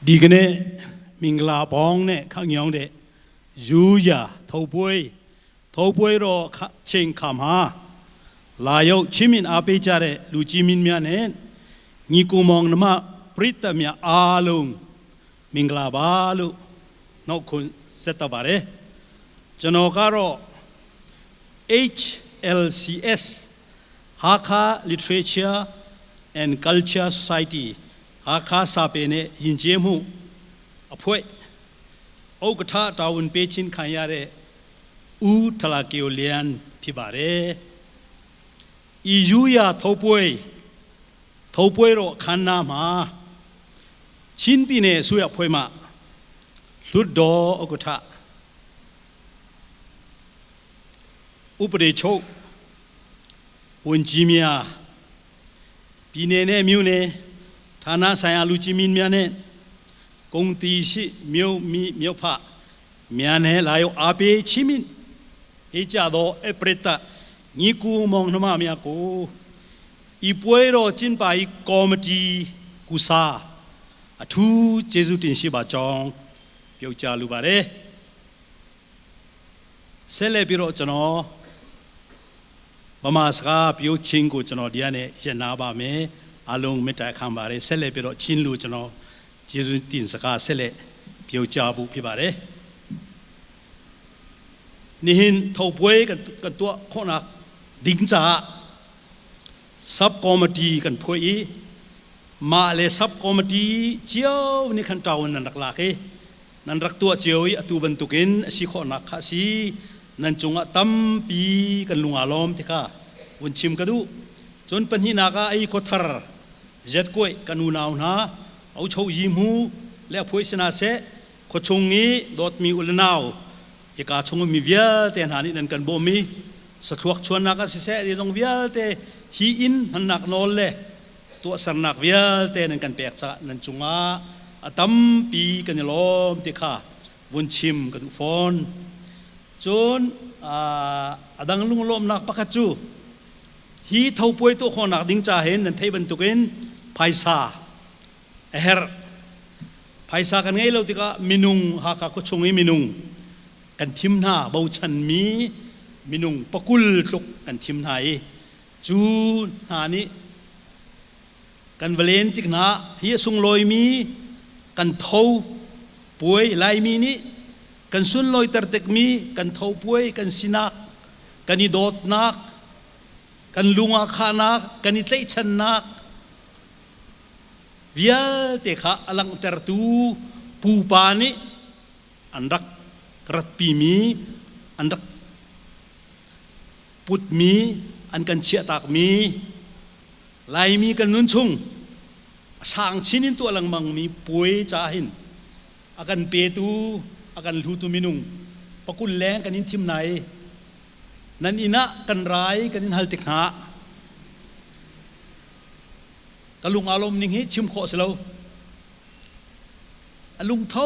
ဒီကနေ့မင်္ဂလာပေါင်းနဲ့ခန့်ညောင်းတဲ့ယူရာထုတ်ပွဲထုတ်ပွဲတော့ချိန်ခါမှာလာရောက်ချင်းမြင်အားပေးကြတဲ့လူကြီးမင်းများနဲ့ညီကိုမောင်နှမပရိသတ်များအားလုံးမင်္ဂလာပါလို့နှုတ်ခွန်းဆက်တပါတယ်ကျွန်တော်ကတော့ HLCS Hakha Literature and Culture Society ဟာခါစာပေနဲ့ယဉ်ကျေးမှုအဖွဲ့ဥက္ကဋ္ဌတာဝန်ပေးခြင်းခံရတဲ့ဦးထလာကီယိုလျန်ဖြစ်ပါတယ်။ဤယူရထုတ်ပွဲထုတ်ပွဲတော့ခန္ဓာမှာချင်းပြည်နယ်အစိုးရဖွဲ့မှလွတ်တော်ဥက္ကဋ္ဌဥပဒေချုပ်ဝန်ကြီးများပြည်နယ်နဲ့မြို့နယ်ဌာနဆိုင်ရာလူကြီးမင်းများနဲ့ဂုံတီရှိမြို့မိမြို့ဖများနဲ့လာရောက်အားပေးချီးမြှင့်ဟေကြသောအပရိတညီကူမောင်နှမများကိုဤပွဲတော်ကျင်းပ၏ကော်မတီကုစားအထူးကျေးဇူးတင်ရှိပါကြောင်းပြောကြားလိုပါတယ်ဆက်လက်ပြီးတော့ကျွန်တော်ဗမာစကားပြောချင်းကိုကျွန်တော်ဒီကနေ့ရနာပါမယ်အလုံးမေတ္တာခံပါတယ်ဆက်လက်ပြီးတော့ချင်းလူကျွန်တော်ကျေးဇူးတင်စကားဆက်လက်ပြောကြားဖို့ဖြစ်ပါတယ် Nihin thopuai kan kan tua khonak ding cha sub committee kan phoi i ma le sub committee chiao ni khan taun nan rak lak i nan rak tua chiao i atu bantukin asi khonak kha si nan chungah tampi kan lunga lom ti kha vun chim ka du cun pahnih nak ah ei kothar zet koi kan unau hna au cho yi mu le phoi sina se khuachung i dawtmi u le nau hika chung mi vialte hna nih nan kan bawmmi sathluak chuannak ah siseh zeizong vialte hi inn hmannak nawl le tuahsernak vialte nan kan pek caah nan cungah a tampi kan i lawm ti kha vun chim ka duh fawn. Cun a dang lunglawmnak pakhat cu hi thopuai tuah khawhnak ding ca hin nan theih bantukin phaisa a herh. Phaisa kan ngeih lo tikah minung Hakha khuachung i minung kan thim hna bochanmi minung pakul tluk kan thim hna i cu hna nih kan va len tik hna hi a sunglawimi kan tho puai Laimi nih kan sunlawiter tikmi kan tho puai kan sinak kan i dawtnak kan lung ah khahnak kan i tlaihchannak vialte kha a langhtertu pupa nih an rak ratpimi an rak putmi an kan chiahtakmi Laimi kan nun chung a sang chin in tuah lengmangmi puai ca hin a kan petu a kan hlutu minung pakul leng kan in thim nai nan inn ah kan rai kan in hal tik hna Ka lung aa lawm ning hi chim khawh si lo. A lungtho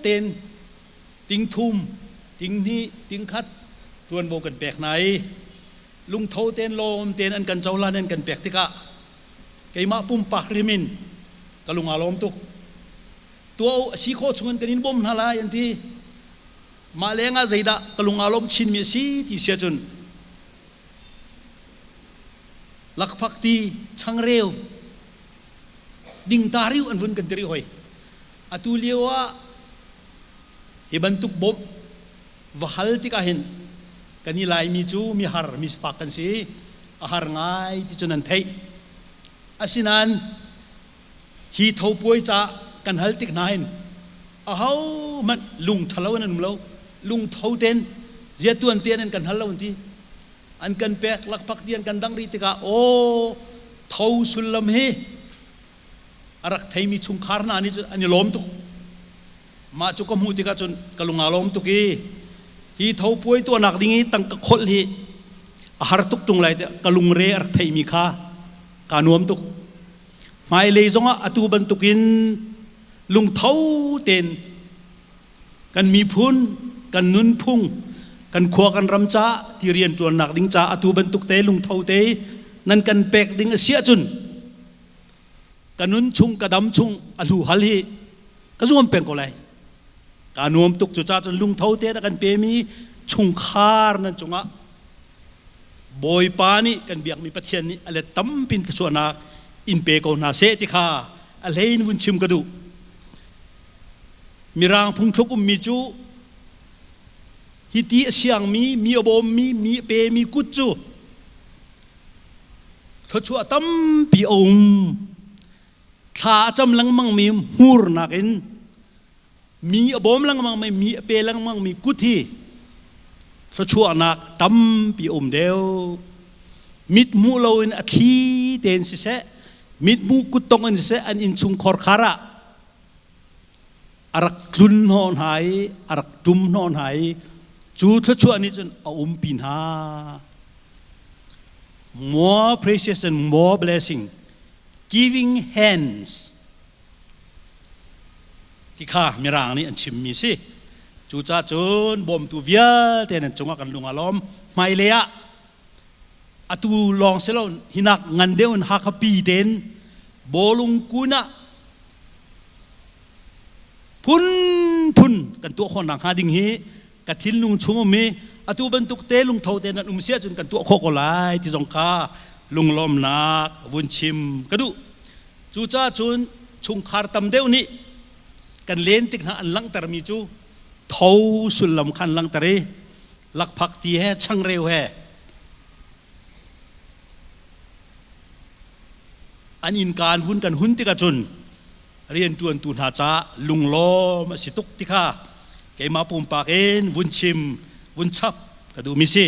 tein ting thum, ting hnih, ting khat ṭuanvo kan pek hna i lungtho tein lawm tein an kan cohlan an kan pek tikah keimah pumpak hrim in ka lung aa lawm tuk. Tuah u, a si khawh chung in kan in bawmh hna lai an ti. Mah lengah zeidah ka lung aa lawmh chinmi a si ti si ahcun Lakphakti changreu dingtariu an vun kan ti rih hoi. Atu lio ah hi bantuk bawmh va hal tikah hin kan i Laimi cu mi har mi sifak kan si. A har ngai ti cu nan theih. Asinain hi thopuai ca kan hal tik hna hin ahohmanh lung ṭhalo in an um lo. Lungtho tein ziatuan tein an kan hal lo an ti. An kan pek lakphak ti an kan dang rih tikah aw tho sullam hi a rak theimi chungkhar hna nih cun an i lawm tuk. Mah cu ka hmuh tikah cun ka lung aa lawm tuk i hi tho puai tuahnak ding i tangka kholh hi a har tuk ṭung lai tiah ka lungre a rak theimi kha kaa nuam tuk. Hmailei zongah atu bantukin lungtho tein kan miphun, kan nunphung, kan khua kan ram ca ti rianṭuannak ding ca atu bantuk te lungtho te nan kan pek ding a si ahcun ka nun chung ka dam chung a hlu hal hi Ka zuam peng ko lai. Kaa nuam tuk. Cucaah cun lungtho tein a kan pemi chungkhar nan cungah Bawipa nih kan biakmi Pathian nih a let tampin thluachuahnak in pe ko hna seh ti kha a hlei in vun chim ka duh. Mirang phungthluk ummi cu hiti a siangmi, mi a bawmmi, mi a pemi kut cu thluachuah tampi a um. Thla a cam lengmangmi hmurnak in mi a bawm lengmangmi, mi a pe lengmangmi kut hi thluachuahnak tampi a um deuh. Mit hmuh loin a thli tein siseh, mit hmuh kuttong in siseh an innchung khorkhar ah a rak tlun hnawh hna i a rak ṭum hnawh hna i cu thluachuah nih cun a umpi hna. More precious and more blessing, giving hands ti kha Mirang nih an chimmi si. Cucaah cun bawmtu vialte nan cungah kan lung a lawm. Hmailei ah atu lawng si lo hinak ngan deuh in Hakha pi tein bawlung kun ah phunphun kan tuah khawh nakhnga ding hi ka thinlung chung um i atu bantuk te lungtho te nan um si ahcun kan tuah khawh ko lai ti zong kha lunglawmnak vun chim ka duh. Cucaah cun chungkhar tam deuh nih kan len tik hna an langhtermi cu tho sullam kha an langhter i lakphak ti he changreu he an innka an hun kan hun tikah cun rianṭuantu hna caah lunglawm a si tuk ti kha keimah pumpak in vun chim vun chap ka duhmi si.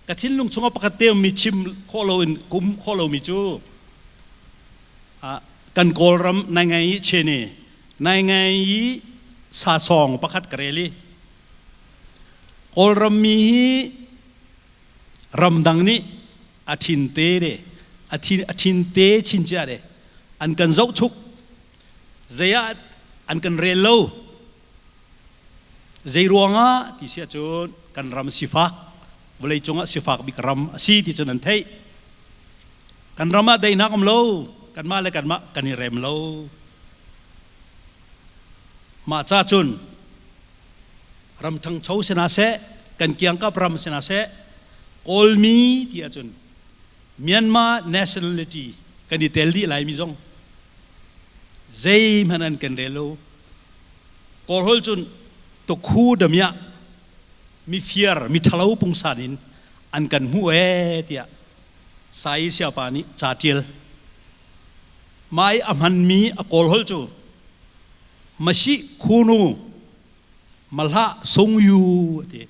Ka thinlung chungah pakhat te mi chim khawh loin kum khawh lomi cu kan Kawlram nai ngai i chene nai ngai i sasawng pakhat ka rel i Kawlram mi hi ramdang nih a thin te de a thin a thin te chincia de an kan zohchuk zei ah an kan rel lo zei ruangah ti si ahcun kan ram sifak vawlei cungah sifak bik ram a si ti cun an theih kan ram ah daihnak um lo kanmah le kanmah kan i rem lo mah ca cun ram ṭhangcho si hna seh kan kiangkap ram si hna seh Kawlmi ti ahcun Myanmar nationality kan i tel dih laimi zong zeihmanh an kan rel lo Kawlholh cun tukhu damiah mifiar miṭhalo pungsan in an kan hmuh ee tiah Sai Siapa nih ca ṭial mah i a hmanmi a Kawlholh cu Masi khunu mahlah sungyu a ti.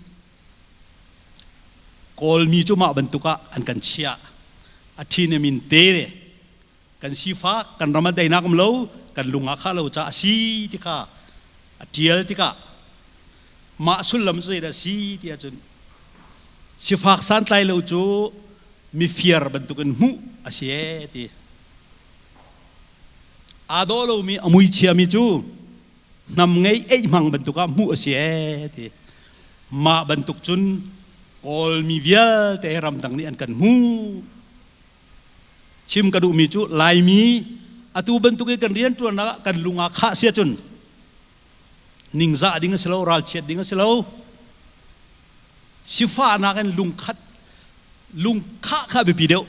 Kawlmi cu mah bantuk ah an kan chiah. A ṭhin a min te le kan sifak kan ram a deinak um lo kan lung ah khah lo ca a si ti kha a ṭial tikah mah sullam cu zeidah a si ti ahcun sifak santlai lo cu mifiar bantukin hmuh a si ee ti. Aa dawh lomi a mui chiami cu hnam ngei eih hmang bantuk ah hmuh a si ee ti. Mah bantuk cun Kawlmi vialte ramdang nih an kan hmuh. Chim ka duhmi cu Laimi atu bantuk i kan rianṭuannak ah kan lung aa khah si ahcun ningzah ding a si lo, ralchiat ding a si lo. Sifahnak in lungkhat lungkhah kha biapi deuh.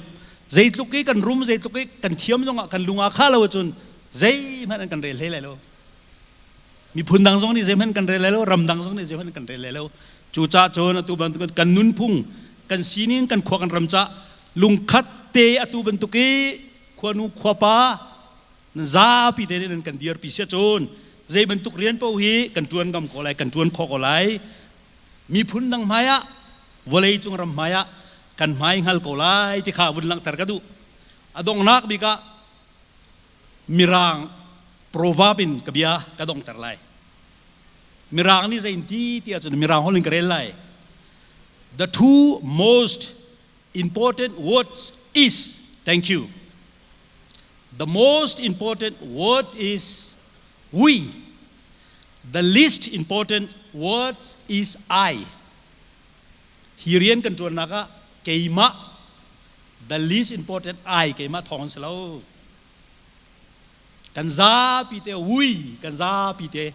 Zeitluk i kan rum, zeitluk i kan thiam zongah kan lung aa khah lo ahcun zeihmanh an kan rel hlei lai lo. Miphun dang zong nih zeihmanh kan rel lai lo, ramdang zong nih zeihmanh kan rel lai lo. Cucaah cun atu bantuk kan nunphung, kan sining, kan khua kan ram cah lungkhat te atu bantuk i khuanu khuapa nan zapi te nih nan kan dirpi sia cun zei bantuk rian paoh hi kan ṭuan ngam ko lai, kan ṭuan khawh ko lai. Miphun dang hmai ah, vawleicung ram hmai ah kan hmai hngal ko lai ti kha vun langhter ka duh. A donghnak bik ah Mirang proverb in ka bia ka donghter lai. Mirang nih zei in ti ti ahcun Mirang holh in ka rel lai. The two most important words is thank you. The most important word is we. The least important word is I. Hi rian kan ṭuannak ah keimah the least important I keimah thawng an si lo. Kan zapi te ui kan zapi te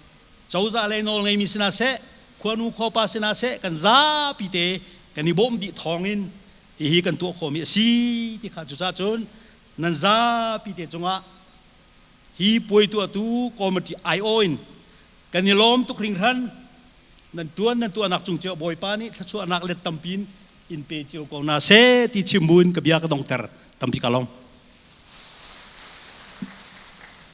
cozah lei nawl ngeimi sinah seh, khuanu khuapa sinah seh, kan zapi te kan i bawmh dih thawngin hihi kan tuah khawhmi a si ti kha. Cucaah cun nan zapi te cungah hi puai tuahtu committee aiawh in kan i lawm tuk hringhran. Nan tuan nan tuahnak cung cio Bawipa nih thluachuahnak let tampi in in pe cio ko na seh ti chim buin ka bia ka dongter. Tampi ka lawm.